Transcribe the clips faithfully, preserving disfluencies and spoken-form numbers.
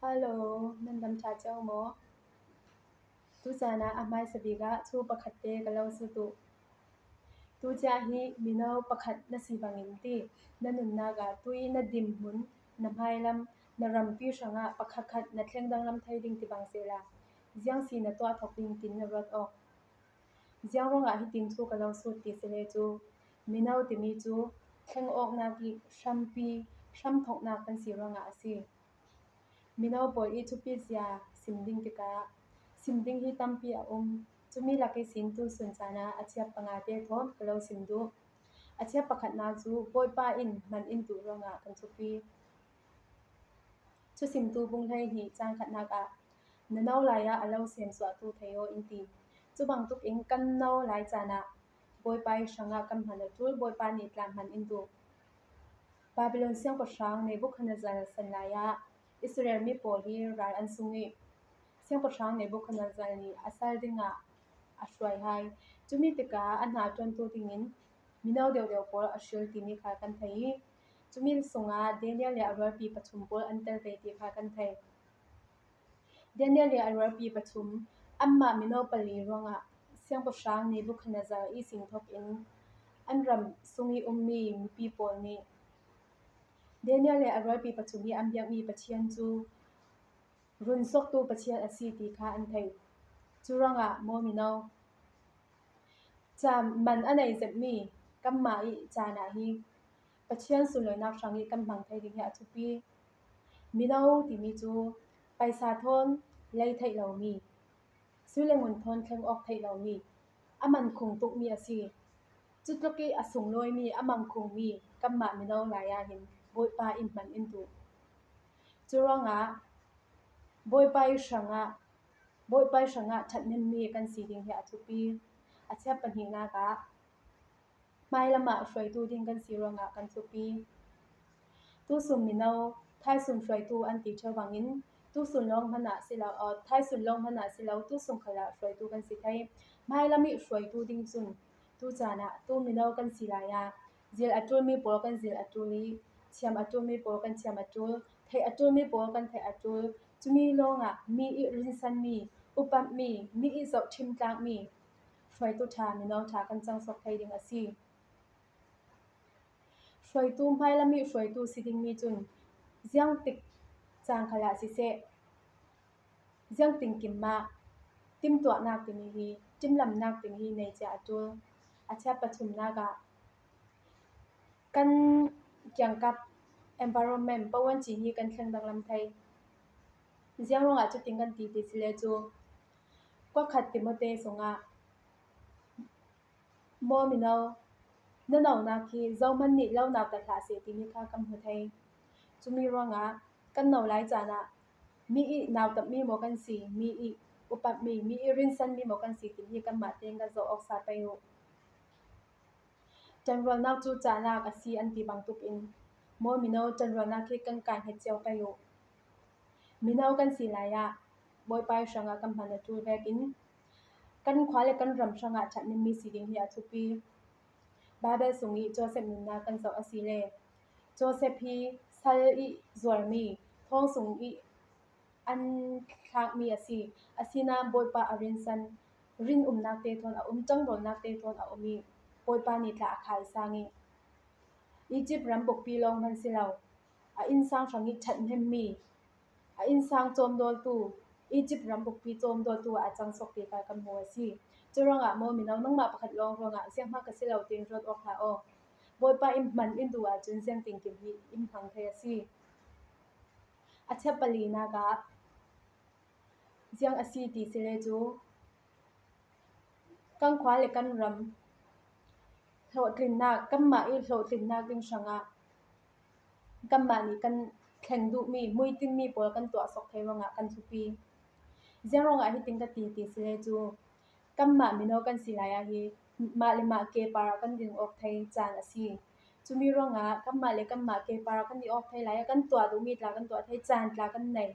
Hello, nan dam ṭha cio maw? Tu caan ah a hmaisa bik ah thu pakhat te ka lo sut uh. Tu ciah hi mino pakhat na si bangin ti, na nunnak ah tu i na dinhmun, na hmailam, na rampi hrangah pakhatkhat na thleng danglam thei ding ti bang sehla, ziang si na tuah thawk ding tin na ruat awk. Ziang ruangah hitin thu ka lo sut ti si le cu, mino timi cu thleng awknak i hrampi, hramthawknak kan si ruangah a si. Mino pawl i thupi zia sim ding tikah sim ding hi tampi a um. Cumi lak ihsin tusun caan ah a chiat panga te thawn ka lo sim duh. A chiat pakhatnak cu Bawipa in hman in duh ruangah kan thupi. Thusimtu bung hleihnih cang khatnak ah, na no lai ah a lo semsuahtu thei aw in ti. Cu bangtuk in kan no lai caan ah Bawipa i hrangah kan hman a ṭul, Bawipa nih tla hman in duh. Babilon siangpahrang Nebukhadnezzar san lai ah Israel mi pawl hi ral an sung i siangpahrang Nebukhadnezzar nih a sal dingah a hruai hai. Cumi tikah a hna ṭuantu dingin mino deuhdeuh pawl a hril timi kha kan thei i, cumi sungah Daniel le a rualpi pathum pawl an tel ve ti kha kan thei. Daniel le a rualpi pathum, anmah mino pali ruangah siangpahrang Nebukhadnezzar i sing thawk in an ram sung i ummi mipi pawl nih Daniel le a rualpi pathum hi an biakmi Pathian cu runsuaktu Pathian a si ti kha an thei. Cu ruangah maw mino, ca man a nei zetmi kanmah i caan ah hi Pathian sunlawinak hrang i kan hmang thei ding hi a thupi. Mino timi cu paisa thawn lei theih lomi, sui le ngun thawn thleng awk theih lomi, a man khung tukmi a si. Cutluk i a sunglawimi, a man khungmi kanmah mino lai ah hin Bawipa in hman in duh. Cu ruangah Bawipa i hrangah, Bawipa i hrangah ṭhathnemmi kan si ding hi a thupi. A chiat pahnihnak ah, hmailam ah hruaitu ding kan si ruangah kan thupi. Tusun mino, thaisun hruaitu an ti ṭheu bangin, tusun lawng hmanh ah si lo, aw, thaisun lawng hmanh ah si lo, tusun khal ah hruaitu kan si thei. Hmailam i hruaitu ding cun, tu caan ah, tu mino kan si lai ah, zil a ṭulmi pawl kan zil a ṭul i, thiam a ṭulmi pawl kan thiam a ṭul, theih a ṭulmi pawl kan theih a ṭul, cumi lawngah mi i rinsanmi, upatmi, mi i zohṭhim tlakmi hruaitu ṭha, mino ṭha kan cang suak thei ding a si. Hruaitu, hmailam i hruaitu si dingmi cun ziangtik caan khal ah siseh, ziangtinkim mah timtuahnak timi hi, timlamnak timi hi nei cia a ṭul. A chiat pathumnak ah kan kiangkap environment, pawan ci hi kan thleng danglam thei. Ziang ruangah cutin kan ti ti si le cu, kuakhat Timote sungah, maw mino, na nonak hi zohman nih lo nautat hlah seh timi kha kan hmu thei. Cumi ruangah kan no lai caan ah mi i nautatmi maw kan si, mi i upatmi, mi i rinsanmi maw kan si timi hi kanmah tein kan zoh awk sal pei uh. Ṭanrualnak cu cahnak a si an ti bangtuk in, maw mino, ṭanrualnak hi kan kai hnget cio pei uh. Mino kan si lai ah Bawipa i hrangah kan hman a ṭul vekin kan khua le kan ram hrangah ṭhathnemmi si ding hi a thupi. Baibal sung i Josef nunnak kan zoh a si le, Josef hi sal i zuarmi, thawng sung i an thlakmi a si. Asinain Bawipa a rinsan, rinumnak te thawn a um, ṭanrualnak te thawn a um i Bawipa nih tla a khaisang i Izipt ram bukpi lawng hman si lo, a innsang hrang i ṭhathnemmi, a innsang cawmdawltu, Izipt ram bukpi cawmdawltu ah a cang suak ti kha kan hmu a si. Cu ruangah maw mino, nangmah pakhat lawng ruangah zianghman ka si lo tiin ruat awk hlah aw. Bawipa in hman in duh ahcun ziangtinkim hi in hmang thei a si. A chiat palinak ah ziang a si ti si le cu, kan khua le kan ram hlawhtlinnak, kanmah i hlawhtlinnak ding hrangah kanmah nih kan thleng duhmi, muitinmi pawl kan tuah suak thei ruangah kan thupi. Ziang ruangah hitin ka ti ti si le cu, kanmah mino kan si lai ah hi mah le mah ke par ah kan ding awk thei caan a si. Cumi ruangah kanmah le kanmah ke par ah kan ding awk thei lai ah kan tuah duhmi tla kan tuah thei, caan tla kan nei.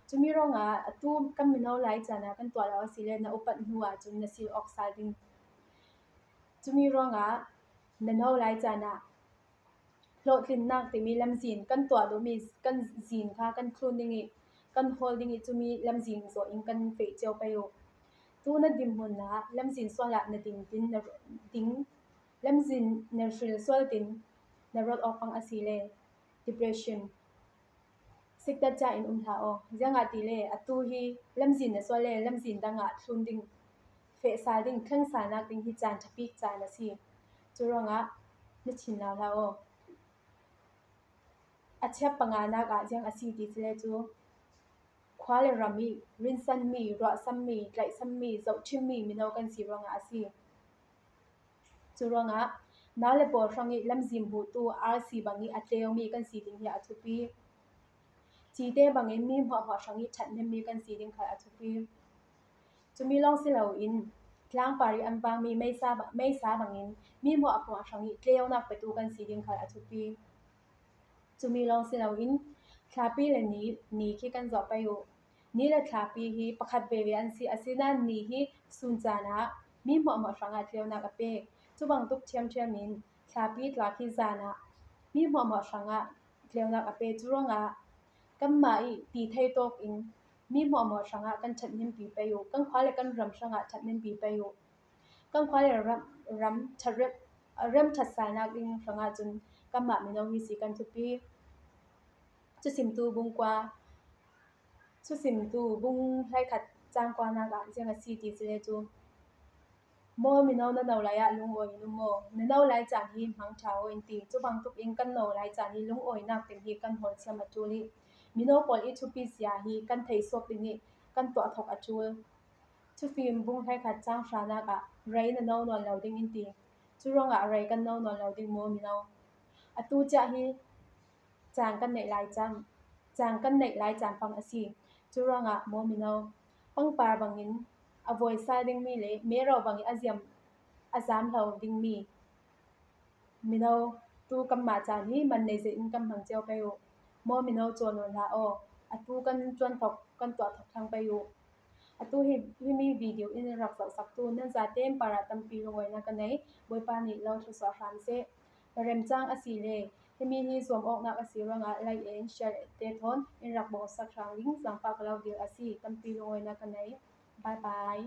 Cumi ruangah atu kan mino lai caan ah kan tuah lo a si le na upat hnu ahcun na sil awk sal ding. Cumi ruangah na no lai caan ah hlawhtlinnak timi lamzin kan tuah duhmi kan zin kha kan thlun ding i kan hawl ding i cumi lamzin zawh in kan feh cio pei uh. Tu na dinhmun ah lamzin sual ah na ding din na ding, lamzin na hril sual din na rawt awk pang a si le depression, siktat cia in um hlah aw. Ziangahtile atu hi lamzin na sual le lamzin dang ah thlun ding, fehsal ding, thlengsalnak ding hi caan ṭhapik caan a si. Cu ruangah na thin lau hlah aw. A chiap panganak ah ziang a si ti si le cu khua le ram i rinsanmi, ruahsammi, tlaihsammi, zohṭhimmi mino kan si ruangah a si. Cu ruangah nau le pawl hrang i lamzin hmuhtu arsi bang i a tleumi kan si ding hi a thupi. Cite bangin mi hmuahhmuah hrang i ṭhathnemmi kan si ding khal a thupi. Cumi lawng si loin tlangpar i an vangmi meisa, meisa bangin mi hmuahhmuah hrang i tleunak petu kan si ding khal a thupi. Cumi lawng si loin thlapi le ni, ni khi kan zawh pei uh. Ni le thlapi hi pakhat veve an si, asinain ni hi sun caan ah mi hmuahhmuah hrangah tleunak a pek. Cubang tuk ṭhiamṭhiam in thlapi tlak hi zan ah mi hmuahhmuah hrangah tleunak a pek. Cu ruangah kanmah i ti thei tawk in mi hmuahhmuah hrangah kan ṭhathnempi pei uh, kan khua le kan ram hrangah ṭhathnempi pei uh. Kan khua le ram, ram ṭhat rem, rem ṭhatsalnak ding hrangah cun kanmah mino hi si kan thupi. Thusimtu bung kua, Thusimtu bung hleikhat cang kuanak ah ziang a si ti si le cu, maw mino, na no lai ah lungawi in um maw, na no lai caan hi hmang ṭha aw in ti. Cubang tuk in kan no lai caan hi lungawinak ding hi kan hawlsiam a ṭul i mino pawl i thupi zia hi kan theihsuak ding i kan tuahthawk a ṭul. Thufim bung hleikhat cang hranak ah rei na no nawn lo ding in ti. Cu ruangah rei kan no nawn lo ding maw mino. Atu ciah hi caan kan neih lai caan, caan kan neih lai caan pang a si. Cu ruangah maw mino, pangpar bangin a voi sal dingmi le mero bangin a ziam, a zam hlo dingmi mino, tu kanmah caan hi man nei zetin kan hmang cio pei uh. Maw mino, caw nawn hlah aw. Atu kan ṭuanthawk, kan tuahthawk thlang pei uh. Atu hi, himi video in rak zohsaktu nan zaten parah tampi lungawinak ka nei. Bawipa nih lo thluasuah hram seh. Ka remcang a si le himi hi zuam awknak a si ruangah like and share te thawn in rak bawlsak hram ding zaangfah ka lo dil a si. Tampi lungawinak ka nei. Bye bye.